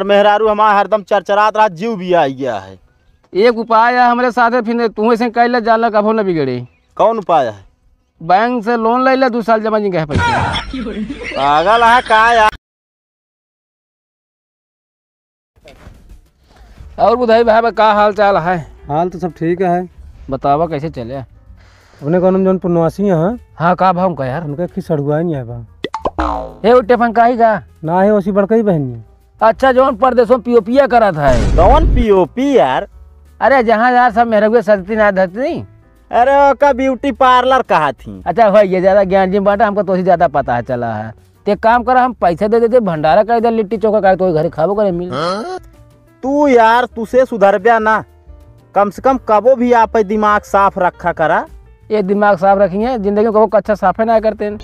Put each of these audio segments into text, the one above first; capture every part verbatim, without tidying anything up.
मेहरारू हमार हरदम चरचरात रहा, जीव भी आई गया है। एक उपाय है हमरे साथे, फिर तू ऐसे कह ले, जान ला कभो न बिगड़े। कौन उपाय है? बैंक से लोन ले ले, दू साल जमा नहीं कहे पैसा। पागल है का यार? और बुधाई भाई, का हाल चाल है? हाल तो सब ठीक है। बतावा कैसे चले? अपने गाँव में जौन पुनवासी है, हाँ, का भाव का यार? उनका एक ही सड़ुआ नहीं है बा। हे उठे फंकाई का? ना है, उसी बड़का ही बहन है। अच्छा, जौन परदेसों पियोपिया करत है। कौन पियोपी यार? अरे, जहाँ यार सब मेहरगुए सजती ना धरती। अरे, ओका ब्यूटी पार्लर कहा थी। अच्छा, हो ये ज्यादा ज्ञान जिम बांटा, हमको तो उसी ज्यादा पता है चला है। ते काम करा, हम पैसा दे देते, भंडारा कर दे, लिट्टी चोखा का तो घरे खाबो करे मिल। तू यार, तुसे सुधरब्या ना, कम से कम कबो भी आप दिमाग साफ रखा करा। ये दिमाग साफ रखिए, जिंदगी में कबो कच्चा साफे ना करते हैं।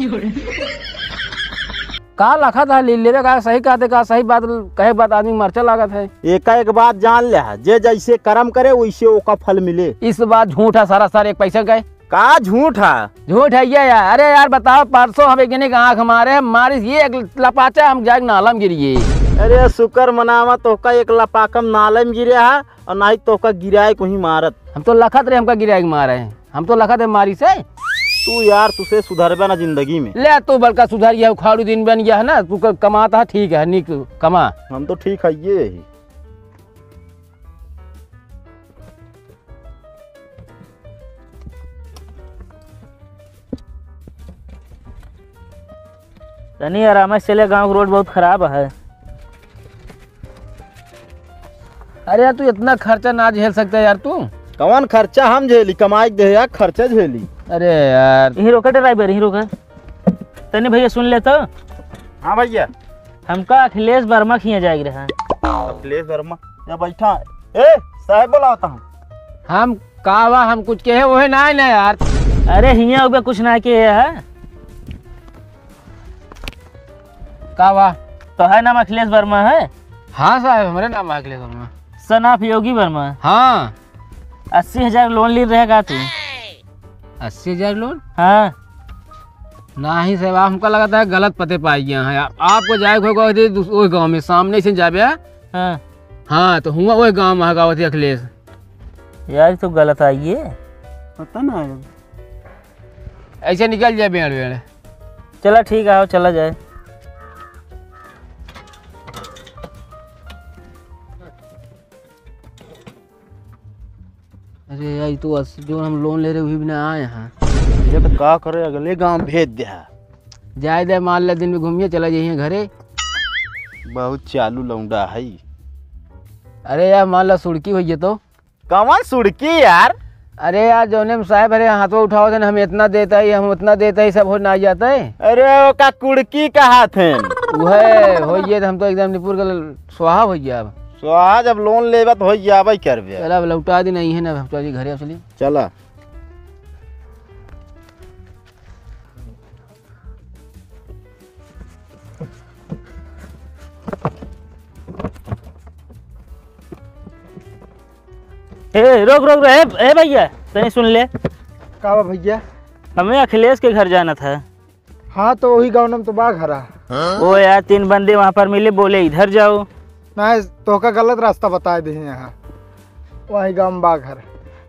का लखा था लील लेवे का, सही कहते का, सही बात कहे बात आदमी मरचा लागत है। एका एक बात जान ले, जे जैसे कर्म करे वैसे ओका फल मिले। इस बात झूठ है सरासर, एक पैसा गए। का झूठ है? झूठ है ये यार। अरे यार बताओ, परसों हम एक जने के आँख मारे, मारिस ये एक लपाचा, हम जाके नाला में गिरिए। अरे शुक्र मनावा तोहका एक लपाकम नाला में गिरे है और नाही तोहका गिराए को ही मारत। हम तो लखत रहे हमका गिराए के मारे हैं, हम तो लखत रहे मारी से। तू यार तुसे सुधरबे ना जिंदगी में। ले तू बड़का सुधर गया, उखाड़ू दिन बन गया है ना, तू क-, कमाता है ठीक है, निक कमा। हम तो ठीक है ये ही। तनी आराम से चले, गाँव के रोड बहुत खराब है। अरे यार, तू इतना खर्चा ना झेल सकता यार तू। कौन खर्चा हम झेली, कमाई के दे यार, खर्चा झेली। अरे यार। यहीं रोका ड्राइवर, यहीं रोका। तनी भैया सुन ले तो। हाँ भैया। हमका अखिलेश वर्मा खिया जाए रहा। अखिलेश वर्मा, यहाँ बैठा। ए, साहब बुलावता हूँ। हम का बा, हम कुछ कहे ओहे ना है ना यार। अरे हियाँ उबे कुछ ना कहे है। का बा? तो है नाम अखिलेश वर्मा है? हाँ साहब, हमरे नाम है अखिलेश वर्मा। Son of योगी वर्मा। हाँ। अस्सी हजार लोन ली रहे का तू? अस्सी हजार लोन? हाँ। नाही साहब, आप हमका लगता है गलत पते पाई गया है। आप, आपको जाए को होगा दूस-, ओह गाँव में, सामने से जाबे। हाँ। हाँ, तो हुआ ओह गाँव में है गावत अखिलेश। यार, तो गलत आई है। पता ना है। ऐसे निकल जाए बेड़ बेड़। चला ठीक है, आओ, चला जाए। अरे यार, ई तो अस-, जो हम लोन ले रहे, वही भी ना आए हैं। ये तो का करे, अगले गाँव भेज दे है। जाए दे, मान ला दिन में घूमिए, चला जाइए घरे। बहुत चालू लौंडा है। अरे यार, मान ला सुड़की होइए तो। कौन सुड़की यार? अरे यार, जौने में साहब, अरे हाथवा उठावत है, हम इतना देता ही, हम उतना देता ही, सब हो ना जाता है। अरे ओका कुड़की कहात हैं। उहे होइए तो हम तो एकदम निपुर के स्वाहा हो गया अब। स्वाहा जब लोन लेबा तो हो जाबे करबे। चला अब लौटा दी, नहीं है ना, हम चली घरे अब चली। चला। ए, रोक, रोक, रोक, ए, ए भैया, तनी सुन ले। का बा भैया? हमें अखिलेश के घर जाना था। हाँ, तो वही गाँव में तो बा घर है। ओ यार, तीन बंदे वहाँ पर मिले, बोले, "इधर जाओ।" नहीं, तोहका गलत रास्ता बताए दे यहाँ। वही गाँव में बा घर।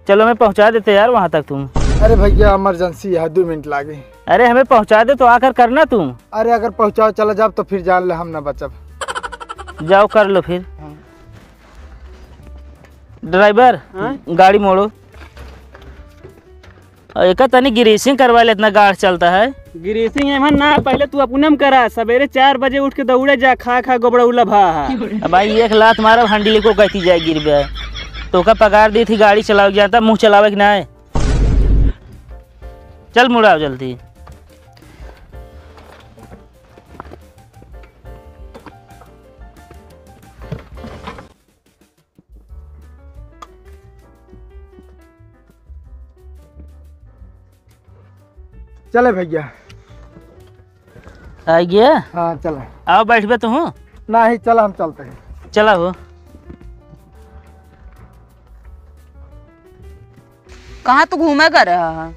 चलो, हमें पहुँचा देते यार वहाँ तक तुम। अरे भैया, emergency है, दो मिनट लागे। अरे, हमें पहुँचा दे तो आकर करना तुम। अरे, अगर पहुँचाओ चला जाब तो फिर जान ले हम ना बचब। जाओ, कर लो फिर। हाँ। ड्राइवर, हाँ? गाड़ी मोड़ो। और एका तनी greasing करवा ले, इतना गाढ़ चलता है। Greasing एमन ना, पहले तू अपने में करा। सवेरे चार बजे उठ के दौड़े जा, खा खा गोबड़ौला भा। अब भाई एक लात मारब, हंडली को कहती जाए गिरबे। तोका पगार दी थी गाड़ी चलावे के, जानता मुँह चलावे के ना है। चल मुड़ाओ जल्दी। चले भैया। आ गया? हाँ, चला। आओ, बैठबे तो हूँ। नहीं, चला, हम चलते हैं। चला हो। कहाँ तू घूमे कर रहा है?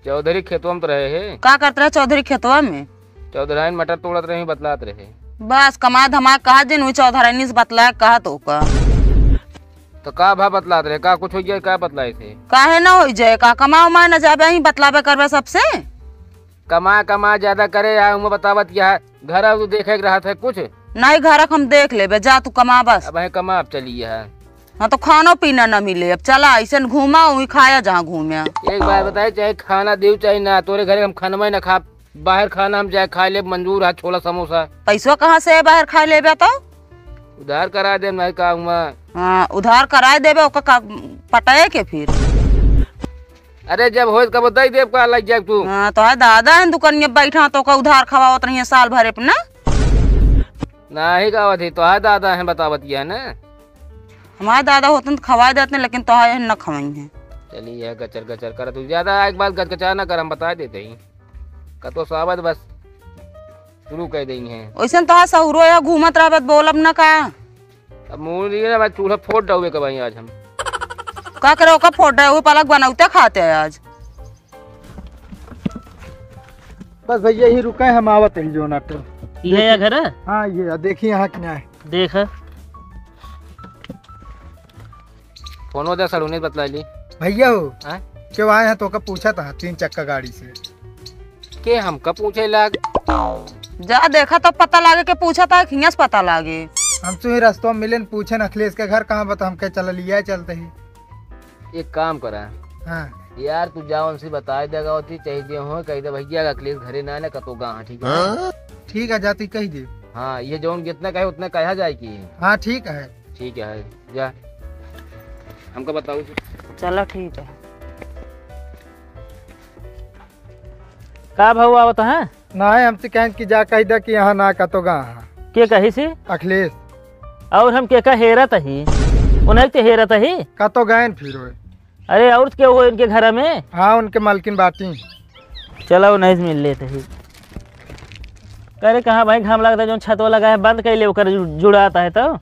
चौधरी खेतवा में तो रहे है। का करत रहे चौधरी खेतवा में? चौधराइन मटर तोड़त रहे, बतलात रहे। बस कमा धमा कहा जिन, वही चौधरानी से बतलाए कहा तो का। तो का भा बतलात रहे, का कुछ होइ गया, का बतलाए थे? काहे ना होइ जाए, का कमा उमा ना जाबे, यहीं बतलाबे करबे सबसे। कमा, कमा ज्यादा करे, या उमा बतावत क्या है? घर अब तू देखे के रहत है कुछ? नहीं, घर हम देख लेबे, जा तू कमा बस। अब है कमा, अब चलिए है। हाँ, तो खानो पीना ना मिले, अब चला, ऐसे न घूमा, वहीं खाया जहाँ घूमे। एक बात बताए, चाहे खाना देव चाहे ना, तोरे घरे हम खाना में ना खा, बाहर खाना हम जाए खा लेब, मंजूर है, छोला समोसा। पैसवा कहाँ से है बाहर खा लेबे तो? उधार करा देब, नहीं का हुआ। हाँ, उधार कराए देबे, ओका का पटाए के फिर? अरे, जब होई, कब दई देब, का लग जाए तू? हाँ, तो है दादा है दुकान में बैठा, तो का उधार खवावत रहिए साल भर अपना। नाही का अवधि, तो है दादा है बतावत ये है ना। हमारे दादा होतन तो खवाए देते, लेकिन तो है न खवाई है। चलिए, यह गचर गचर कर, तू ज्यादा एक बार गचगचा ना कर, हम बता देते ही। कतो सावत बस शुरू कर देंगे। वैसे तो है सहुरो या घूमत रहबे, बोलब ना का? अब मुंह नहीं ना, मैं चूल्हा फोड़ डाउबे कबाई आज हम। का करे, ओका फोड़ डाउबे, पलक बनौते खाते हैं आज। बस भैया, यही रुका है, हम आवत हैं, जो ना तो। ये है घर? हाँ, ये है, देखिए यहाँ क्या है। देख। फोनो दे, सड़ूने बतला ली। भैया हो, हाँ? क्यों आए हैं, तो का पूछा था तीन चक्का गाड़ी से। के हमका पूछे लाग? जा देखा तो पता लागे के पूछा था, हियां से पता लागे। हम तो ही रस्तों में मिले न पूछे न अखिलेश के घर कहाँ बता, हम कह चला लिया चलते ही। एक काम करा। हाँ। यार तू जा उनसे बताए देगा होती, चाहे दे हो, कह दे भैया अखिलेश घरे ना, ना कतो गा, ठीक है? हाँ? ठीक है, जाती कह दे। हाँ, ये जौन जितना कहे उतना कहा जाए कि। हाँ, ठीक है। ठीक है, जा। हमका बताओ। चला, ठीक है। का भाऊ आवत है? नाही, हमसे कहन कि जा कह दे कि यहाँ ना कतो गा। के कही सी? अखिलेश। और हम के का हेरत ही? उन्हें ते हेरत ही? कतो गए न फिर होए। अरे, और के हो इनके घर में? हाँ, उनके मालकिन बाटी। चला, उन्हें से मिल लेते ही। करे कहाँ भाई, घाम लगता है, जो छतवा लगा है, बंद कर ले, ओकर जु-, जुड़ाता है तो।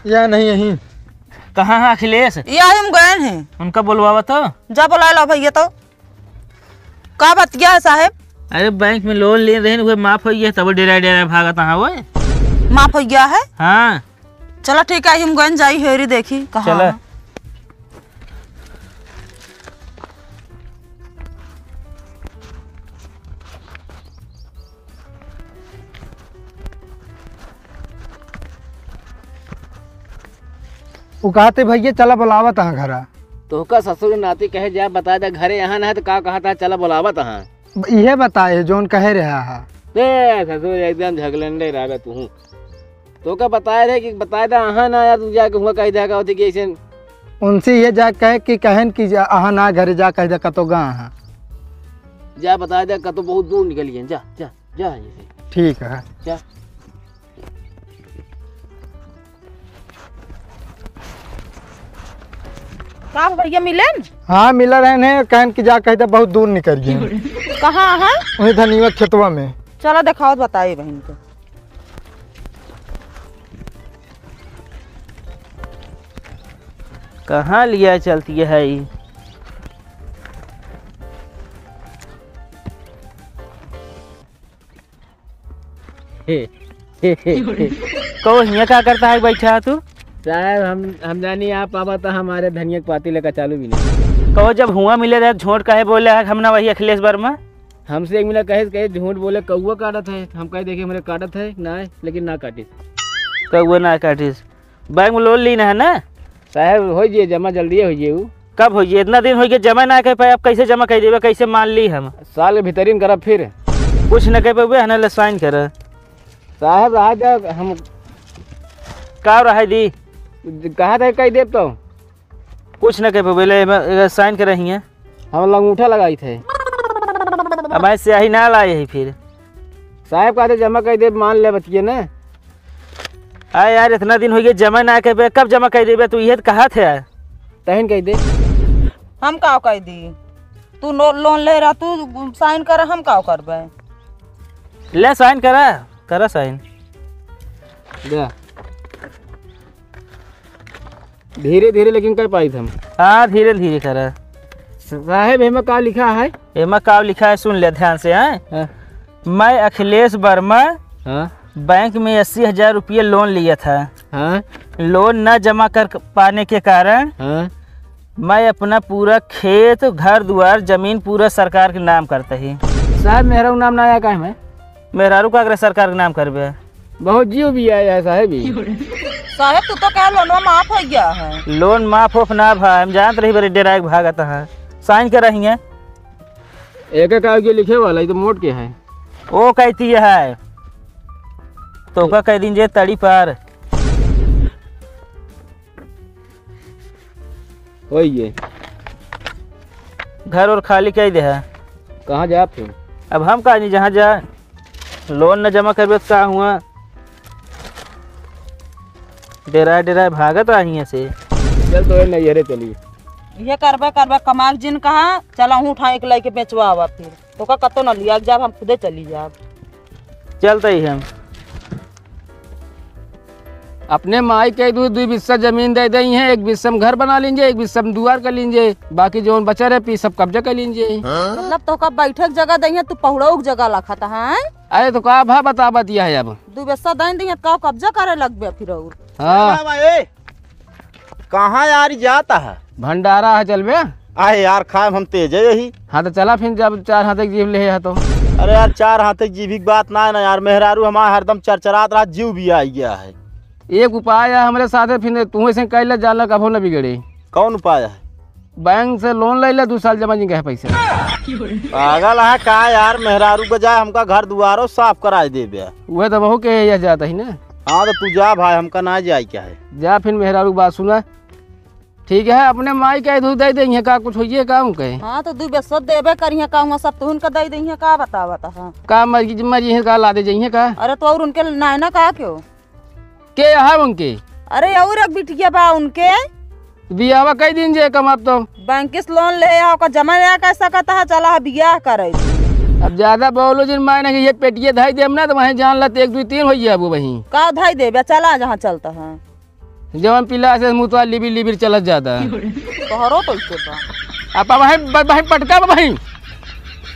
या नहीं यहीं। कहाँ है अखिलेश? या हम गए हैं। उनका बुलवावा तो। जा बुला लो भैया तो। का बतिया है साहेब? अरे बैंक में लोन ले रहे हैं, वो माफ हो गया, तब डेरा डेरा भागत हाँ वो। माफ हो गया है? हाँ। चला ठीक है, हम गए जाई हेरी देखी कहाँ चला। है। वो कहते, "भैया, चला, बुलावत हाँ घरा।" तोहका ससुर नाती कहे, "जा, बता दे, घरे यहाँ ना है, तो का कहत है, चला, बुलावत हाँ।" इहे बताए, जौन कहे रहा है। ए, ससुर, एकदम झगलंडे रहा तू। तोहका बताए रहे कि बता दे, अहाँ ना यार, तू जाके हुआ कह देगा होती कि ऐसे। उनसे ये जा कहे कि कहन कि जा, अहाँ ना घरे जा कह दे, कतो गा अहाँ। जा बता दे, कतो बहुत दूर निकल गए, जा, जा। जा यहाँ से। ठीक है। जा। का हो भैया मिलन? हाँ, मिला रहे हैं, कहन कि जा कह दे बहुत दूर निकल गए। कहाँ है? वही धनिया खेतवा में। चला देखाओ, बताए बहन को। कहाँ लिया चलती है ई? कहो, हियाँ का करता है बैठा है तू? साहब, हम, हम जानी आप आवा तो हमारे धनिया के पाती लेकर चालू भी नहीं। कहो, जब हुआ मिले रहे, झूठ काहे बोले है, हम ना वही अखिलेश वर्मा? हमसे एक मिनट कहे, कहे, "झूठ बोले, कौआ काटत है।" हम कहे, "देखिए, मेरे काटत है, ना है, लेकिन ना काटिस।" कौआ ना काटिस। बैंक में लोन लीन है ना? साहब, हो जाइए जमा, जल्दी हो जाइए उ। कब हो जाइए? इतना दिन हो गया जमा ना कर पाए, अब कैसे जमा कर देबे, कैसे मान ली हम? साल के भीतरीन करब फिर। कुछ न कर पाबे, है ना, ले साइन कर। साहब, रहा जा, हम का रहा दी? कहा था कह देब तो। कुछ न कर पाबे, ले, एमे, एमे साइन कर रही है। हम लंगूठा लगाई थे। अब मैं स्याही ना लाए ही फिर। साहब कहते जमा कर दे, मान ले बतिये ना। आ यार, इतना दिन हो गया जमा ना कर पे, कब जमा कर देबे तू? ये तो कहा थे यार। तहन कह दे। हम का कह दी? तू नो-, लोन ले रहा, तू साइन कर, हम का करबे? ले साइन करा, करा साइन। दे। धीरे धीरे लेकिन कर पाई थे हम। हाँ, धीरे धीरे करा। साहेब, एमा का लिखा है? एमा का लिखा है, सुन ले ध्यान से, हैं? हाँ। मैं अखिलेश वर्मा हाँ। बैंक में अस्सी हजार रुपये लोन लिया था। हाँ। लोन न जमा कर पाने के कारण हाँ। मैं अपना पूरा खेत, घर दुआर, जमीन पूरा सरकार के नाम करता ही। साहेब, मेहरारू नाम ना आया काहे में? मेहरारू का अगर सरकार के नाम करबे? बहुत जीव भी आया है साहेब ही। साहेब, तू तो कहे लोनवा माफ हो गया है। लोन माफ होफ ना भा, हम जानत रही बड़े डेराए के भागत है। साइन कर रही है। एक एक आगे लिखे वाला, ये तो मोट के है। ओ कहती है, तो का कह दीजिए तड़ी पार। वही है। घर और खाली कह दे है। कहाँ जा फिर? अब हम कहा नहीं, जहाँ जा। लोन न जमा करबे तो का हुआ? डेराए डेराए भागत रही से। चल तो नैहरे चली। ये करबे करबे कमाल जिन कहा, चला हूँ उठा एक लेके बेचवा आवा फिर। तो का कतो न लिया जाब, हम खुदे चली जाब। चलते ही हम। अपने माई के दू, दू बिस्सा जमीन दे दई है, एक बिस्सा में घर बना लीजिए, एक बिस्सा में दुआर कर लीजिए, बाकी जौन बचा रहे पी सब कब्जा कर लीजिए। मतलब तो का बैठक जगह दई है, तू पहुड़ौक जगह लखत है? अरे तो का भा बतावत यह है अब? दू बिस्सा दई दई है, का कब्जा करे लगबे फिर और? हाँ। ए बाबा, ए, कहाँ यार जाता है? भंडारा है, चलबे? अरे यार, खाए हम तेज है यही। हाँ, तो चला फिर, जब चार हाथ एक जीभ ले है तो। अरे यार, चार हाथ एक जीभ की बात ना है ना यार, मेहरारू हमारा हरदम चरचरात रहा, जीव भी आ गया है। एक उपाय है हमरे साथे, फिर तू ऐसे कह ले, जान ला कभो न बिगड़े। कौन उपाय है? बैंक से लोन ले ले, दू साल जमा नहीं गए पैसे। पागल है का यार, मेहरारू के जाए हमका घर दुआरो साफ कराए देबे। वह तो बहू के यह जाता ही ना। हाँ, तो तू जा भाई, हमका ना जाए क्या है। जा फिर मेहरारू बात सुना। ठीक है, अपने माई के दूध दे देंगे का, कुछ होइए का उनके? हाँ, तो दू बेसत देबे करिए का, हुआ सब तुहन का दे देंगे का, बतावत है। का मर, मर ये का ला दे जाइए का? अरे तो और उनके नाय ना का क्यों? के यहाँ उनके? अरे और एक बिटिया बा उनके। बियाहवा कई दिन जे कम अब तो। बैंक से लोन ले आओ का जमा ना कर सकता है, चला है बियाह करे। अब ज्यादा बोलो जिन माय ना कि ये पेटिए धाई देम ना तो वहीं जान ला तो एक दो तीन हो गया वो वहीं। का धाई देबे, चला जहाँ चलता है। जवन पिला से मुतवा लिबिर लिबिर चलत जाता है। तोहरो तो इसे बा। अब वहीं, वहीं पटका बा वहीं।